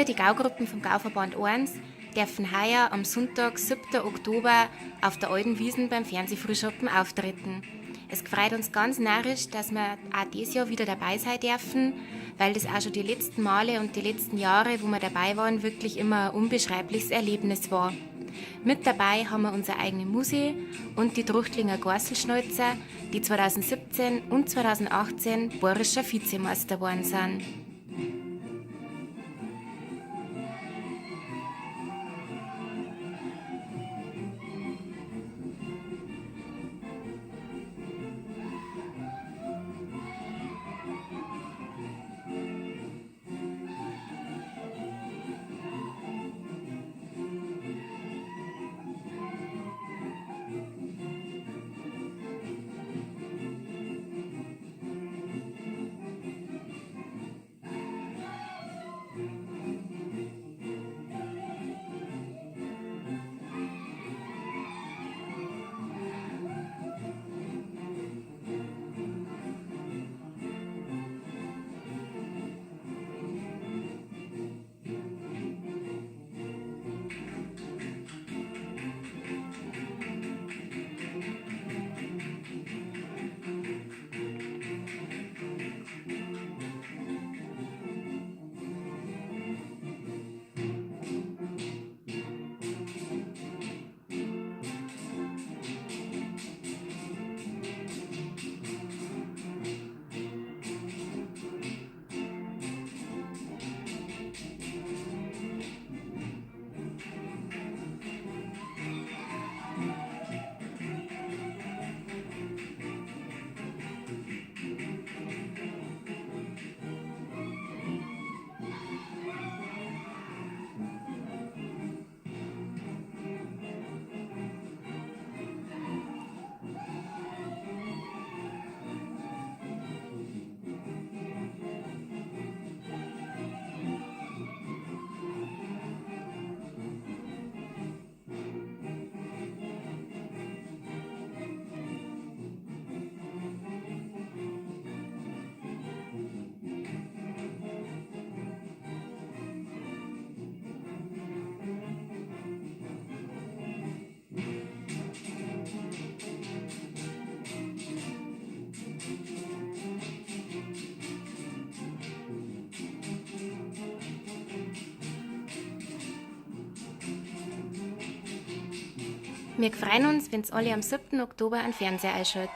Wir, die Gaugruppen vom Gauverband 1, dürfen heuer am Sonntag, 7. Oktober, auf der Alten Wiesn beim Fernsehfrühschoppen auftreten. Es freut uns ganz narrisch, dass wir auch dieses Jahr wieder dabei sein dürfen, weil das auch schon die letzten Male und die letzten Jahre, wo wir dabei waren, wirklich immer ein unbeschreibliches Erlebnis war. Mit dabei haben wir unsere eigene Musi und die Truchtlinger Gorselschneuzer, die 2017 und 2018 bayerischer Vizemeister geworden sind. Wir freuen uns, wenn's alle am 7. Oktober an Fernseher einschaltet.